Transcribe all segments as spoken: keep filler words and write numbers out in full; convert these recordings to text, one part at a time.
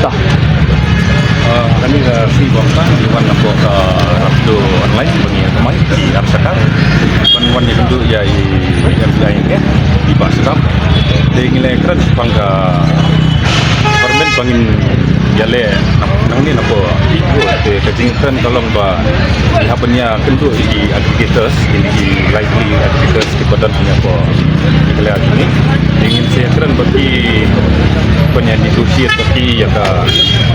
Tah. Ah, kane ka sngi ba mynta ngi wan napoh ka Rapido online ba ngi ïa kamai, ngi ap shakar. Ban wan ïakynduh ïa i M P I ngi, i Bah Shadap. Te ngi la kren shaphang ka permit ba ngin ïaleh nangne napoh D T O, te ka jingkren ka long ba ngi hap ban ïakynduh ïa ki aggregators, ïa ki live aggregators kiba don hangne hapoh Meghalaya jong ngi. Te ngin sa ïakren bad ki ban ïa negotiate bad ki ïa ka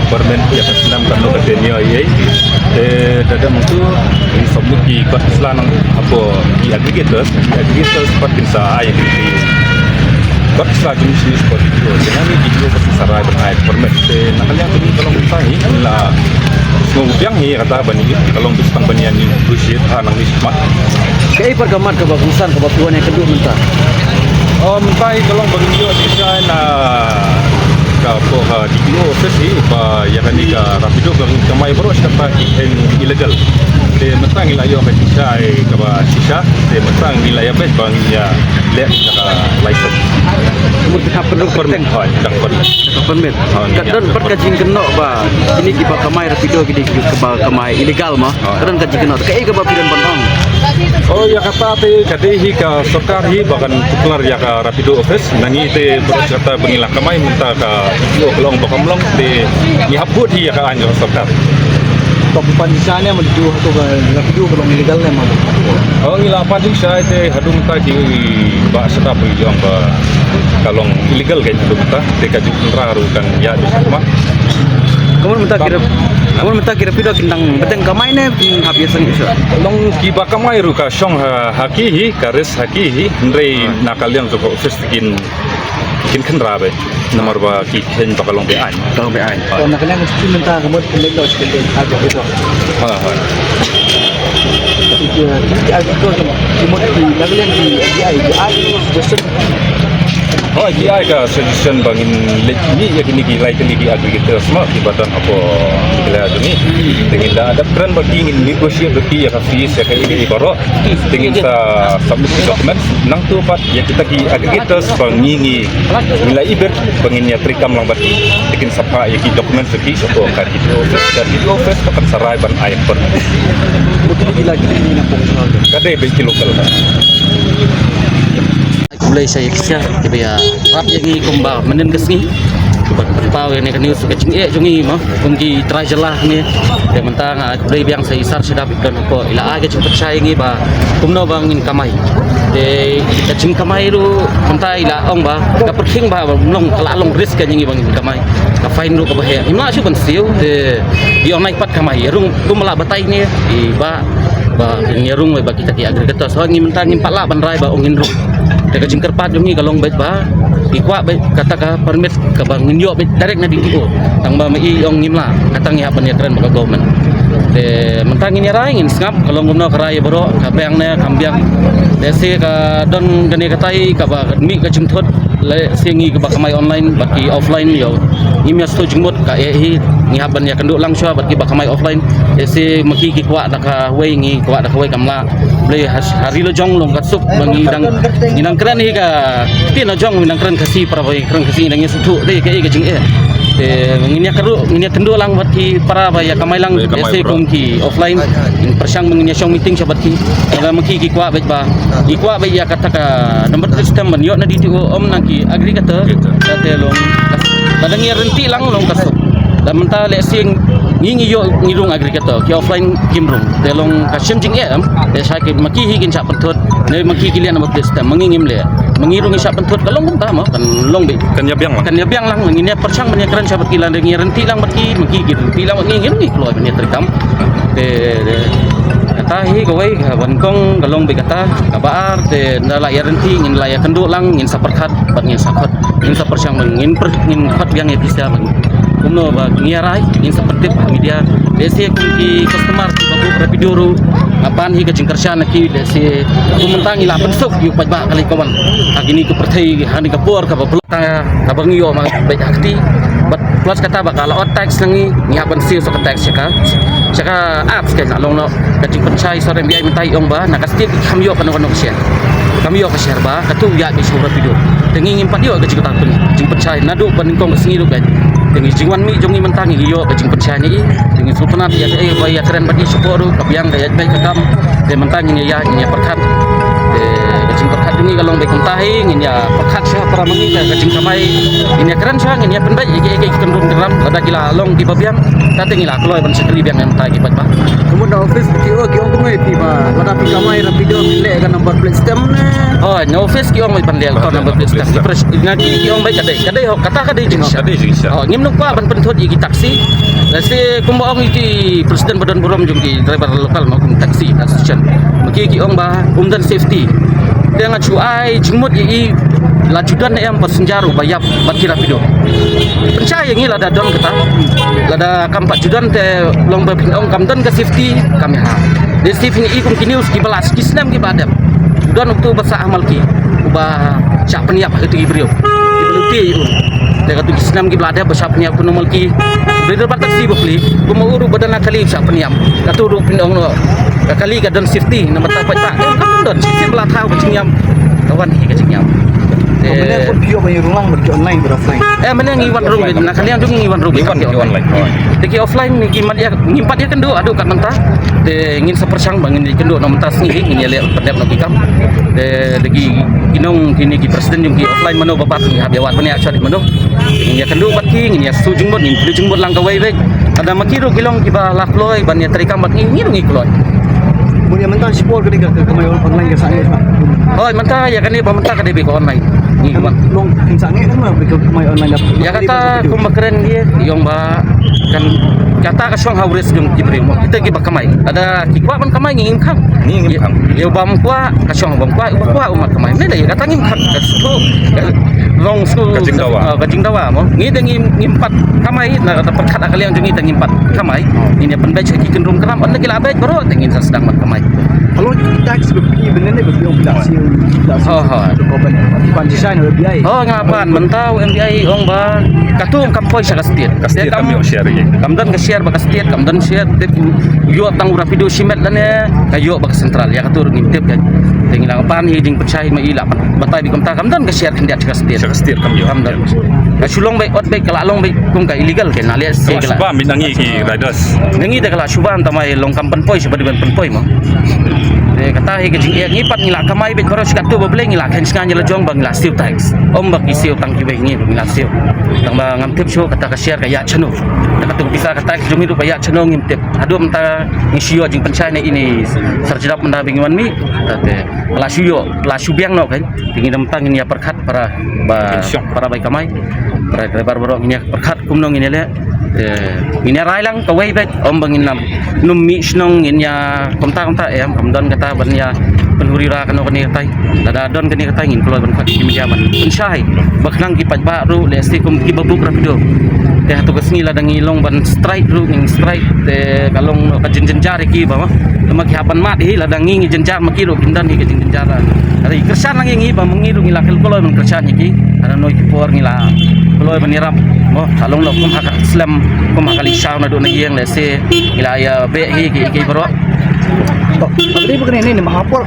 permit, ïa ka snem, katno ka tenure, ïa. Te da dang mynta ngi submit ki kot sla nang hapoh ki aggregators, ki aggregators pat kin sa ai ki kot sla jong ki sha D T O. Te nangne D T O pat kin sa rai ban ai permit. Te na ka liang kane ka long mynta hi la sngewbiang hi kata ban ïa ka long beit tang ban ïa negotiate ha nangne shakhmat. Kaei pat ka mat kaba kongsan kaba phi wan ïakynduh mynta? Oh, mynta hi ka long ba ngin ïoh jingshai na ka, hapoh ka D T O office hi ba ïa kane ka Rapido ka kamai baroh shi katta ki kheiñ illegal. Te mynta ngi la ïoh ka jingshai kaba shisha, te mynta ngi la ïa beit ba ngin ïa leh ïa ka license. Mut ka permit. Permit, hooid, ka permit. Ka permit. Hooid. Ka don pat ka jingkynnoh ba kine kiba kamai Rapido, kine kiba kamai illegal mo. Ka don ka jingkynnoh, kaei kaba phi don ban ong? Oh, ïa kata te ka dei hi ka sorkar hi ba kan tuklar ïa ka Rapido office. Na ngi te baroh shi katta ba ngi la kamai mynta ka D T O ka long ba kam long, te ngi hap bud hi ïa ka aiñ ka sorkar. To, phi pan jingshai ne ma D T O, hato ka Rapido ka long illegal ne ma? Oh, ngi la pan jingshai te haduh mynta ki Bah Shadap ki ong ba ka long illegal ka, haduh mynta te ka jingkhynra ruh kan ïa, di ma. Ka mut mynta ki rep-, ka mut mynta ki Rapido kin dang bteng kamai ne kin hap ïaseng shuh? Long kiba kamai ruh ka shong ha, ha ki hi, ka risk ha ki hi, hynrei na ka liang jong ka office te kin, kin khynra beit namar ba ki kheiñ ba ka long beaiñ. Ka long beaiñ. To, na ka liang ka skim mynta ka mut ka leit noh sha ka, ha, ha. Ki, ki, ki, ki, ki mut ki, na ka liang ki, ki ai, ki ai suggestion. Hooid, ki ai ka suggestion ba ngin leit mih ïa kine ki lai tylli ki aggregators mo kiba don hapoh Meghalaya jong ngi. Te ngin da dep kren bad ki, ngin negotiate bad ki ïa ka fees, ïa kaei kaei baroh. Te ngin sa submit ki documents. Nangta pat ïa kita ki aggregators ba ngi, ngi, ngi la ibit ba ngin ïa treikam lang bad ki. Te kin sa phah ïa ki documents jong ki shapoh ka D T O office, ka D T O office ba kan sa rai ban ai permit. Ka dei beit ki local ka. Khublei shai ïa ki sha kiba ïarap ïa ngi kumba mynnin ka sngi. Kiba pynpaw ïa kane ka news, ka jingeh jong ngi mo kum ki trai jylla hangne. Te mynta nga khublei biang sha i Sar Shadap, i don hapoh, i la ai ka jingpynshai ïa ngi ba kumno ba ngin kamai. Te ka jingkamai ruh mynta i la ong ba ka pyrkhing ba ym long, ka la long risk ïa ngi ba ngin kamai. Ka fine ruh kaba heh. Ngim lah shuh ban siew. Te i ong nai pat kamai, ïa rung kumba la batai ne i Bah, ba ngin ïa rung wei ba kita ki aggregators. Hooid, ngi mynta ngim pat lah ban rai ba ong ngin rung. Te ka jingkyrpad jong ngi ka long beit ba ngi kwah beit kata ka permit kaba ngin ïoh beit direct na D T O. Tang ba ma i ong ngim lah, kata ngi hap ban ïakren bad ka government. Te mynta ngin ïa rai, ngin sngap ka long kumno ka rai baroh, ka biang ne kam biang. Te shi ka don kane katai kaba mih ka jingthut. Lehse ngi kiba kamai online bad ki offline ïoh, ngim ïa sngewthuh jingmut, kaei hi ngi hap ban ïakynduh lang shuwa bad kiba kamai offline. Lehse ma ki ki kwah da kawei, ngi kwah da kawei, kam lah. Balei ha, ha ri la jong long ka suk ba ngi dang, ngi dang kren hi ka ktien la jong, ngi dang kren Khasi, para ba ngi kren Khasi ngi dang ïa sngewthuh dei kaei ka jingeh. Te ngin ïa kynduh, ngin ïa kynduh lang bad ki para ba ïa kamai lang, lehse kum ki offline. Ngin pyrshang ba ngin ïa shong meeting sha bad ki. Lada ma ki ki kwah beit ba, ki kwah beit ïa kata ka number system ban ïoh na D T O, ym na ki aggregator. Aggregator. Kata long. Lada ngi ïa ryntih lang long ka suk. Lada mynta lehse Ngi ngi ïoh ngi rung aggregator, ki offline kim rung. Te long ka shim jingeh em, te shah ki ma ki hi kin shah pynthut, ne ma ki ki lian ba plis tem, ma ngi ngim leh. Ma ngi rung ngi shah pynthut ka long kumta mo, kan long beit. Kan ïa biang lang. Kan ïa biang lang, ngin ïa pyrshang ban ïa kren shah bad ki, lada ngi ïa rynti lang bad ki, ma ki ki rynti lang bad ngi, ngin ngi kloi ban ïa treikam. Te, te kata hi kawei ka ban kong ka long beit kata, kaba ar, te ynda la ïa rynti ngin la ïa kynduh lang, ngin sa pyrkhat bad ngin sa khot. Ngin sa pyrshang ban ngin pyrkhat biang ïa pisa ban kumno ba ngi ïa rai, ngin sa pyntip ha media. Lehse kum ki customer kiba buk Rapido ruh, nga pan hi ka jingkyrshan na ki, lehse kum mynta ngi la pynsuk ïa u paidbah ka lei ka wan ha kine ki pyrthei, ha kane ka por kaba block, kaba ngi ïoh ma beit ha kti. Bad plus kata ba ka la ot tax na ngi, ngi hap ban siew sa ka tax sha ka, sha ka apps ka la long noh. Ka jingpynshai sor M B I mynta i ong ba na ka state kam ïoh kano kano ka share. Kam ïoh ka share ba katu ïa ki shu Rapido. Te ngi ngim pat ïoh ka jingkata pyn, jingpynshai naduh ba nyngkong ka sngi ruh ka. Te ngi jingwan mih jong ngi mynta ngi ïoh ka jingpynshai ne i. Te ngi sngewtynnat ïa, eh, ba ïa kren bad i shu ruh ka biang ka ïa beit ka kam. Te mynta ngin ïa, ngin ïa pyrkhat. Te ka jingpyrkhat jong ngi ka long beit kumta hi, ngin ïa pyrkhat sha para ma ngi ka, ka jingkamai. Ngin ïa kren sha, ngin ïa pynbeit ïa ki, ïa ki kynrum kynram lada ki la long kiba biang. Kata ngi la kloi ban shakri biang ïa mynta ki paidbah. Ka mut na office ki ong, ki ong kumno ïa phi ba lada phi kamai Rapido phi leh ka number plate stamp ne? Oh, na office ki ong ban leh ka number plate stamp. Ki pres-, na ki, ki ong ba ka dei, ka dei ho, kata ka dei jingshisha. Ka dei jingshisha. Oh, ngim nang kwah ban pynthut ïa ki taxi. Lehse kumba ong ïa ki president ba don burom jong ki driver local mo, kum taxi association. Ma ki ki ong ba um don safety. Te nga shu ai jingmut ïa i, la ju don ne em passenger uba ïap bad ki Rapido. Pynshai ïa ngi lada don kata. Lada kam pat ju don te long ba phin ong kam don ka safety, kam ïa ha. Te safety ngi i kum ki news kiba la ki snem kiba dep. Ju don uto ba sah ha Malki, uba shah pynïap ha kito ki briew. Kiba lynti ïa u. Te katu ki snem kiba la dep ba shah pynïap kano Malki. Driver taxi ba pli, kumba u ruh ba don na kali shah pynïap. Katu ruh phin ong noh ka kali ka don safety, namar ta pat ta. Em, kam don safety ba la thaw ka jingïap. Ka wan hi ka jingïap. Te mynta pun phi ïoh ban ïa rung lang, ban ïa online, ban offline. Eh, mynta ngi wan rung, na ka liang jong ngi wan rung. Ngi wan, ngi wan online. Te ki offline ngi ki mat ïa, ngim pat ïa kynduh haduh kat mynta. Te ngin sa pyrshang ba ngin ïa kynduh na mynta sngi hi, ngin ïa leh pyndep na ki kam. Te, te ki, ki nong kine ki president jong ki offline mano ba pat ngi hap ïa wad ban ïa shot mano. Ngin ïa kynduh bad ki, ngin ïa shu jingmut, ngin pynduh jingmut lang kawei wei. Lada ma ki ruh ki long kiba la kloi ban ïa treikam bad ngi, ngi ruh ngi kloi. Bun ïa mynta shipor ka dei ka, ka kamai online ka sangeh. Hooid, mynta ïa kane ba mynta ka dei beit ka online. Ngi kumne. Long kin sangeh kumne beit ka kamai online da. Ïa kata kumba kren ïa, i ong ba kan kata ka shong ha u risk jong ki briew mo. Kita kiba kamai. Lada ki kwah ban kamai ngi ngim khang. Ngi ngim khang. Ïa u bym kwah, ka shong u bym kwah, u ba kwah u mat kamai. Mynta ïa kata ngim khang. Ka shu, ka long shu, ka jingdawa. Ah, ka jingdawa mo. Ngi te ngim, ngim pat kamai, na kata pyrkhat ha ka liang jong ngi te ngim pat kamai. Ngin ïa pynbeit sha ki kynrum kynram, ynda ki la beit baroh te ngin sa sdang ban kamai. Ka long ki tax ba phi, ba nene ba phi ong phi la siew, phi la siew. Ho, ho. Ko ban, ban shisha ne ba phi ai. Ho, nga pan mynta u M D I ong ba katu kam poi sha ka state. Ka state kam ïoh share ïa. Kam don ka share ba ka state, kam don share te u ïoh tang u Rapido shimet lane ka ïoh ba ka central. Ïa katu ruh ngim tip kan. Te ngi la pan hi jingpynshai ma i la pan. Batai beit kumta kam don ka share khyndiat sha ka state. Sha ka state kam ïoh. Kam don. Ka shu long beit ot beit ka la long beit kum ka illegal kan, na leh se ka la. Ka la shu bam beit na ngi ki riders. Na ngi te ka la shu bam, tang ba i long kam pynpoi, shu ba dei ban pynpoi mo. Te kata hi ka jingeh, ngi pat ngi la kamai beit baroh shi katto ba Blei, ngi la khein sngewbha ïa la jong ba ngi la siew tax. Ym ba ki siew tang kiwei, ngi, ngi la siew. Tang ba ngam tip shuh kata ka share ka ïaid shano. Te kata ka pisa ka tax jong ngi ruh ka ïaid shano ngim tip. Haduh mynta ngi shu ïoh jingpynshai na ine i Sir Jadap mynta ba ngi wan mih. Te ka la shu ïoh, la shu biang noh kan. Te ngi da mynta ngin ïa pyrkhat para ba, para bai kamai. Para driver baroh ngin ïa pyrkhat kumno ngin ïa leh. Te ngin ïa rai lang kawei beit, ym ba ngin ym mih shnong ngin ïa kumta kumta, em, kam don kata ban ïa pynhuri ra kano kane katai. Lada don kane katai ngin kloi ban khot ki media ban pynshai ba khnang ki paidbah ruh lehse kum kiba buk Rapido. Te hato ka sngi lada ngi long ban strike ruh ngin strike, te ka long ka jynjar ïa ki ba ma. Te ma ki hap ban mad hi, lada ngi ngi jynjar ma ki ruh kim don hi ka jynjar. Hynrei kyrshan lang ïa ngi ba ma ngi ruh ngi la kloi ban kyrshan ïa ki. Hana noi ki por ngi la kloi ban ïarap. Mo, ka long noh kum ha ka slem, kum ha ka leit shaw naduh na ïing lehse ngi la ïa beh hi ki, ki baroh. Ba dei ba kane ne, ne ma ha por.